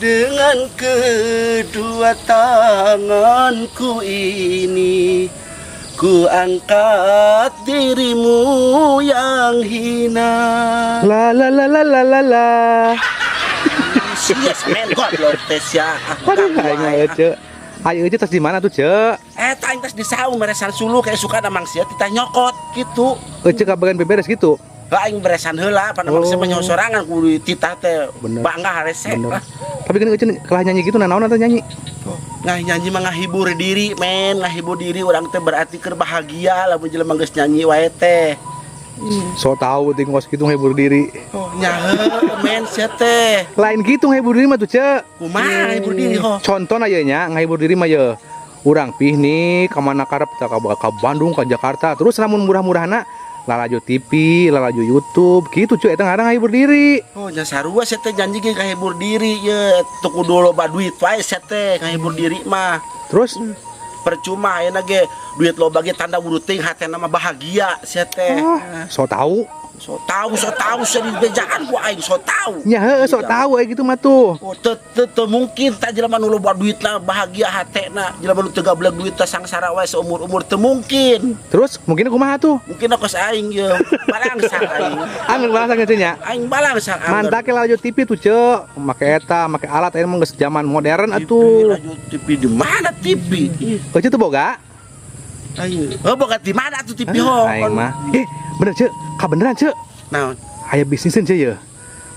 Dengan kedua tanganku ini ku angkat dirimu yang hina. La la la la la la la. Sia semen goblok teh sia. Aduh, aing mah Ece. Ayo Ece tas di mana tuh, Ce? Eh, aing tas di saung beresan suluh kayak suka ada mangsia titah nyokot gitu. Ece kabagan beberes gitu. Lah aing beresan heula pan mangsia Oh. mah nyaho sorangan kudu titah teh Bener. bangga harese. Bener. Tapi kan Ece kalah nyanyi gitu nah naon atuh nyanyi? Nggak nyanyi mah ngahibur diri men, ngahibur diri orang teh berarti keur bahagia lamun jelema geus nyanyi wae teh. So tahu ting kos gitu ngehibur diri. Oh, nyahe men sia teh. Lain gitu ngehibur diri mah tuh, Ce. Kumaha ngahibur diri ho? Contoh aya nya ngahibur diri mah ye. Urang pihnik ka mana karep tah ka Bandung ka Jakarta. Terus lamun murah-murahna lalajo TV, lalajo YouTube gitu cuy, eta ngaran ngahibur diri. Oh, nya sarua sia teh nyanyi ge ngahibur diri ye. Teu kudu loba duit wae sia teh ngahibur diri mah. Terus Percuma ayeuna ge duit loba ge tanda wurut teuing hatena mah bahagia sia teh. Ah, so tahu. So tahu, so tahu sia dibejaan ku aing so tahu. Nya heueuh so tahu aya gitu mah tuh. Oh, teu teu teu mungkin tah jelema nu loba duitna bahagia hatena, jelema nu teu gableg duitna sangsara wae seumur-umur teu mungkin. Terus mungkin kumaha tuh? Mungkin kos aing ye balangsang aing. Angger balangsang nya nya. Aing balangsang angger. Mantak lalajo TV tuh, Ce. Make eta, make alat ayeuna mah geus zaman modern atuh. Lalajo TV di mana TV? Ih, Ece tuh boga? aing. Oh, boga di mana tuh TV ho? Aing mah. Eh, bener Ce, kabeneran Ce. Naon? Aya bisniseun Ce ye.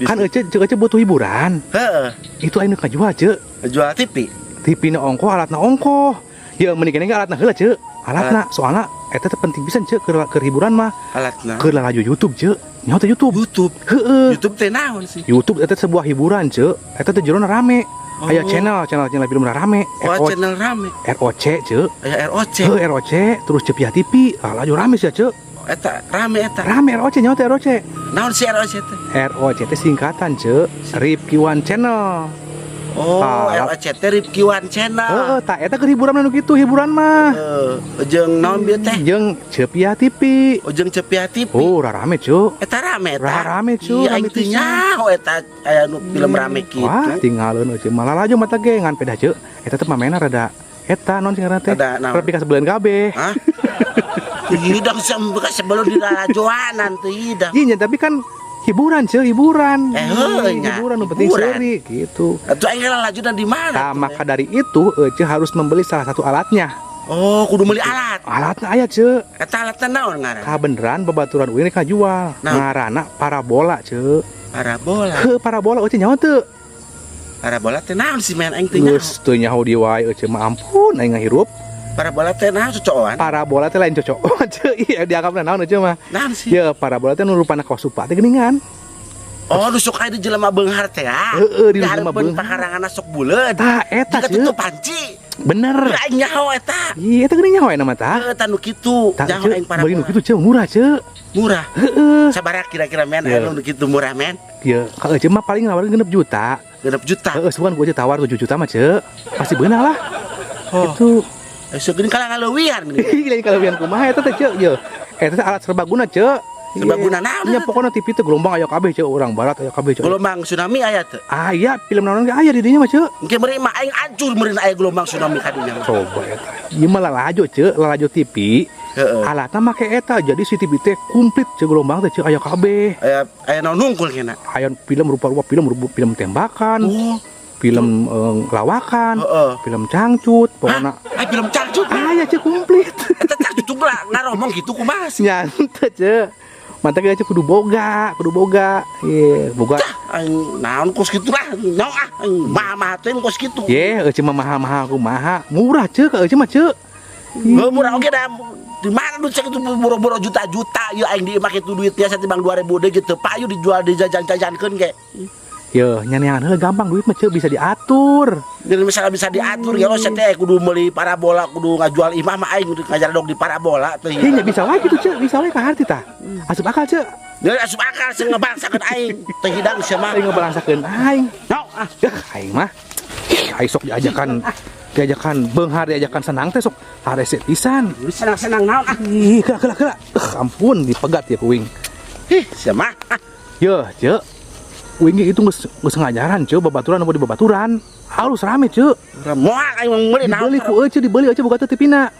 Kan Ece, Ece, Ece butuh hiburan. Heeh. Itu ayeuna kajual Ce. Jual TV. TV na ongkoh, alatna ongkoh. Ya mending ge alatna heula Ce. Alatna soalna eta teh penting pisan Ce keur hiburan mah. Alatna. Keur lalajo YouTube Ce. Nyaho teh YouTube. YouTube. Heeh. YouTube teh naon sih? YouTube eta sebuah hiburan Ce. Eta teh jerona rame. Oh. Aya channel, channel channel film rame. Oh, RO, channel rame. ROC Ce. Aya ROC. Heuh ROC terus Cepia TV. Lalajo rame sih Ce. Eta rame eta. Rame ROC nyaho teh ROC. Naon sih ROC teh? ROC teh singkatan Ce, Rifki Wan Channel. Oh, Ah, ROC teh Rifki Wan Channel. Heeh, tah eta keur hiburan anu kitu hiburan mah. Heeh, jeung naon bieu teh? Jeung Cepia TV. Oh, jeung Cepia TV. Oh, rame Ce. Eta rame eta. Rame, cu, Iya, rame aing teu pisan. nyaho eta aya nu film rame kitu. Wah, tinggalin euy malah lalajo mata ge ngan pedah ce. Eta teh pamainna rada eta non sing ngaranna teh. Rada naon? Rada pikasebeleun kabeh. Hah? Hidang sebelum di lalajoanan teu hidang. Iya, tapi kan hiburan ce, hiburan. Eh, heuh, nya. Hiburan nu penting Hiburan. seuri gitu. Atuh aing lalajoan di mana? Nah, tuh, maka dari itu Ece harus membeli salah satu alatnya. Oh, kudu meuli alat. Alatna aya ce. Eta alatna naon ngaran? Kabeneran babaturan uing kajual. Naon? Ngaranna parabola ce. Parabola. Heuh, parabola Ece nyaho teu? Parabola teh naon sih men aing teu nyaho. Geus teu nyaho di wae Ece mah ampun aing ngahirup. Parabola teh naon cocoan? Parabola teh lain cocokan ce. Iya dianggapna naon Ece mah. Naon sih? Ya parabola teh nu rupana kaos supa teh geuningan. Oh, nu sok aya di jelema beunghar teh ah. Heeh, di jelema Dihareupeun beunghar. pakaranganna sok buleud. Tah eta Jika ce. tutup panci. Bener. Aing nyaho eta. Iya eta geuning nyaho aya mah tah. Heuh, eta nu kitu. Tah Nyaho ce, aing beli nu parabola. kitu ce murah ce. Murah. Heeh. Sabaraha kira-kira men Iya. aya nu kitu murah men? Ya, ka Ece mah paling nawarin 6 juta. 6 juta. Heeh, sugan gua aja tawar 7 juta mah ce. Pasti beunang lah. Oh. Itu. Eh, segini kalah ngaleuwihan geuning. Lain kalebihan kumaha eta teh ce. Ye. Eta teh alat serbaguna ce. Serbaguna naon? Nya pokoknya TV teh gelombang aya kabeh, ceu, urang barat aya kabeh, ceu. Gelombang tsunami aya teu? Aya, film naon ge aya di dinya mah, ceu. Engke meureun mah aing hancur meureun aya gelombang tsunami kadinya mah. Coba eta. Ieu mah lalajo, ceu, lalajo TV. Alatna make eta, jadi si TV teh komplit, ceu, gelombang teh, ceu, aya kabeh. Aya aya naon nungkul kena? Aya film rupa-rupa film, rupa film tembakan, film lawakan, film cangcut, pokoknya. Aya film cangcut? Aya, ceu, komplit. Eta cangcut tunggal ngaromong gitu kumaha sih? Nya henteu, ceu. Mantap ge kudu boga, kudu boga. Ye, boga. Aing naon kos kitu lah. Nyawa ah, aing mahal-mahal teh kos kitu. Ye, euceu mah mahal-mahal kumaha? Murah, ceu, ka euceu mah, ceu. Heuh, murah oge da di mana duit sakitu boro-boro juta-juta ieu aing di imah kitu duitnya satimbang 2000 deui gitu. Payu dijual dijajan-jajankeun ge. Ye, nyanean heula gampang duit mah, ceu, bisa diatur. Jadi misalnya bisa diatur ya lo teh kudu meuli parabola, kudu ngajual imah mah aing kudu ngajaradog di parabola teh. Ye, nya bisa wae kitu, ceu, bisa wae kaharti tah. Asup akal, ceu. Jadi asup akal sing ngebangsakeun aing. Teh hidang sia mah. Aing ngebalangsakeun aing. No, ah. Yah, aing mah. Ih, aing sok diajakan diajakan beunghar, diajakan senang teh sok harese pisan. Senang-senang naon ah. Ih, kela kela kela. Ampun dipegat ya ku uing. Ih, sia mah. Ah. Yeuh, ceu. Uing ge itu geus geus ngajaran, ceu, babaturan apa di babaturan. Halus rame, ceu. Moal aing meuli naon. Dibeli ku euceu, dibeli euceu boga teu tipina.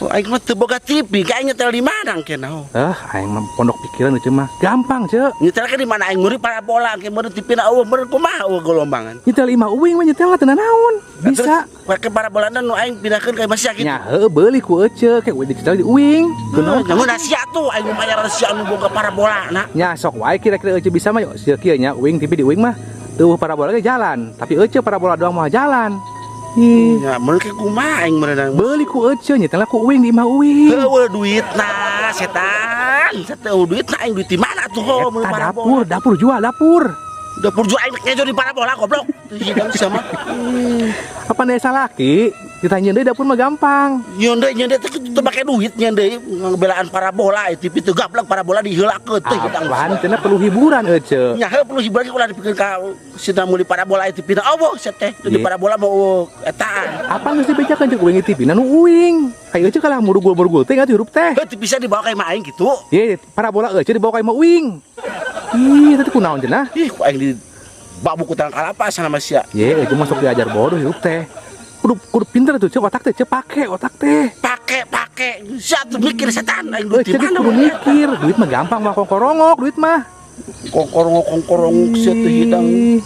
Oh, aing mah teu boga TV, ka aing nyetel di mana engke naon? Ah, aing mah pondok pikiran euceu mah. Gampang, ceu. Nyetel ke di mana aing meuli parabola, engke meuli TV na eueuh meuli kumaha eueuh gelombangan. Nyetel imah uing mah nyetel teu naon. Bisa. Terus, ke parabolana nu aing pindahkeun ka imah sia kitu. Nya heueuh beuli ku euceu, ke uing dicetel di uing. Kunaon nyamun sia tuh aing mayar sia nu boga parabola na. Nya sok wae kira-kira euceu bisa mah sia kieu nya uing TV di uing mah teu parabola ge jalan, tapi euceu parabola doang mah jalan. Ih, Ya meuli ke kumaha aing meureunan. Beuli ku euceu nyetel ku uing di imah uing. Heueuh duitna setan, teu duitna aing duit di mana tuh ho meuli Eta parabola. dapur, dapur jual dapur. Dapur jual aing ngejo di parabola goblok. Hidang sia mah. Apa nih salaki? Ditanya deui dapur mah gampang. Nyeundeui nyeundeui teh teu make duit nyeundeui ngebelaan parabola TV teu gablek parabola diheulakeun teh hidang. Apaan cenah perlu hiburan euceu. Nya heuh perlu hiburan ulah dipikeun ka sina meuli parabola TV na eueuh sia teh. Di Ye. parabola mah eueuh etaan. Apa geus dibejakeun ceuk uing TV na nu uing. Kayak euceu kalah murugul-murugul teh atuh hirup teh. Heuh bisa dibawa ka imah aing kitu. Ye, parabola euceu dibawa ka imah uing. Ih, teh kunaon cenah? Ih, ku aing di babuk ku tang kalapa sana mah sia. Ye, euceu masuk diajar bodoh hirup teh. Kudu kudu pinter tuh, ceu, otak teh, ceu, pake otak teh. Pake pake sia tuh mikir setan aing duit di Euceu mana? Kudu mikir, duit mah gampang mah kongkorongok duit mah. Kongkorongok kongkorongok sia teh hidang. Ih.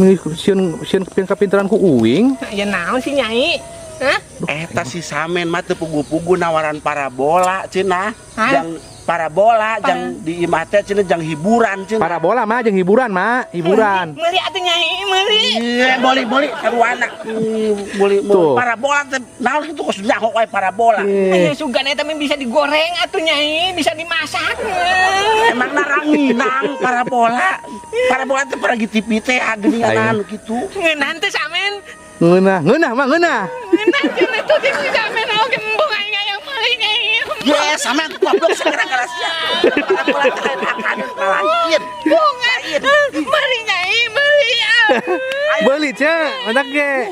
Nih, sieun sieun kapinteran ku uing. Ya naon sih, Nyai? Hah? Eta si Samen mah teu pugu-pugu nawaran parabola cenah. Hah? Jang parabola jang di imah teh cenah jang hiburan cenah. Parabola mah jeung hiburan mah, hiburan. Meuli atuh, Nyai, meuli. Iya, boleh boleh taruhana. Boleh boleh Tuh. parabola teh naon kitu kos nyaho wae parabola. Ih. Ayo sugan eta mah bisa digoreng atuh, Nyai, bisa dimasak. Emang naranginang parabola. Parabola teh paragi TV teh geuningan anu kitu. Ngeunah teh Samen? Ngeunah, ngeunah mah ngeunah. Ngeunah cenah tuh si Samen oge embung aing hayang meuli, Nyai. Ye, sama goblok sekarang gara sia. Parabola teh lain akadeun lain. Embung meuli, Nyai, meuli. Beuli, ceu, mantak ge.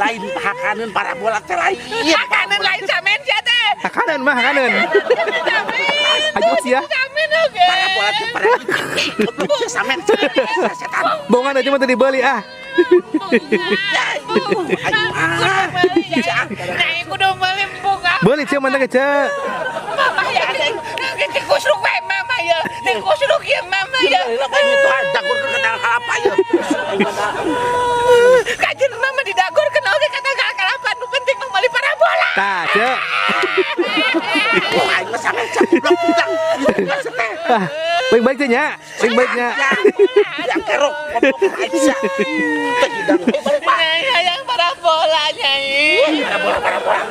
Lain hakaneun parabola teh lain. Makanan lain Samen sia teh. Hakaneun mah hakaneun. Samen. Ayo sia. Samen oge. Parabola teh paragi TV. Goblok sia Samen. Setan. Bongan aja mah teu dibeli ah. Nyai kudu meuli bunga. Beuli, ceu, mantak ge, ceu. Mama ya, tikusruk wae mama ya. Tikusruk ya mama ya. Kalapa ya. Kajen mama didagor kena oge kata kalapa nu penting mah meuli parabola. Tah, ceu. Oh, aing mah sampe goblok hidang. Ah, baik-baik teh nya. Baik-baik nya. Yang kerok goblok aing sia. Teh hidang. Eh, balik, Pak. Nyai hayang parabola, Nyai. Parabola parabola.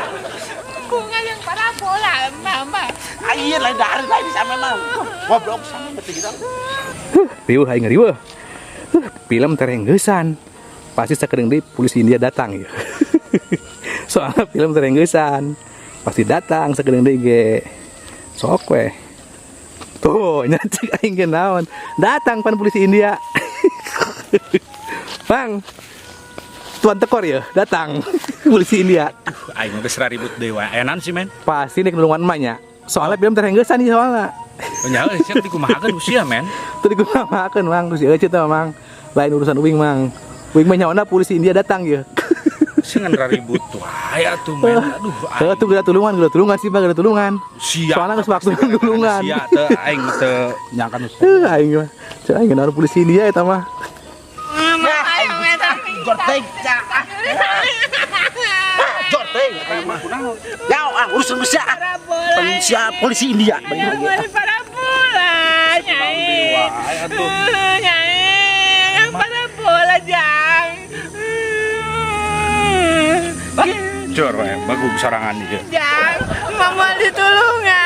Bunga yang parabola mama. Aing lain dari lain sama mah. Goblok sama teh hidang. Riweuh aing riweuh. Film terenggeusan. Pasti sakedeung deui polisi India datang ya. Soalnya film terenggeusan. Pasti datang sakedeung deui ge. Sok we. Tuh, nyacik aing ge naon. Datang pan polisi India. Bang. Tuan Tekor ya, datang polisi India. Aing mah geus ribut deui wae. Aya naon sih, men? Pasti nek nulungan emak nya. Soalnya film terenggesan ieu soalna. Nya euy, siap dikumahakeun usia, men. Teu dikumahakeun, Mang, ku si Ece teh, Mang. Lain urusan uing, Mang. Uing mah nyawana polisi India datang ya. Sing ngan ribut wae atuh, men. Aduh, Heuh tuh geura tulungan sih, Pak, geura tulungan. Sia. Soalnya geus waktu tulungan. Sia teu aing teu nyangka nu. Heuh aing mah. Cek aing naon polisi India eta mah. Jor teuing. Jor teuing. Ya, ah, urusan geus ah. Polisi polisi India. Nyai parabola, nyai. Nyai, yang parabola jang. Jor wae, bagus sorangan ieu. Jang, mama ditulungan.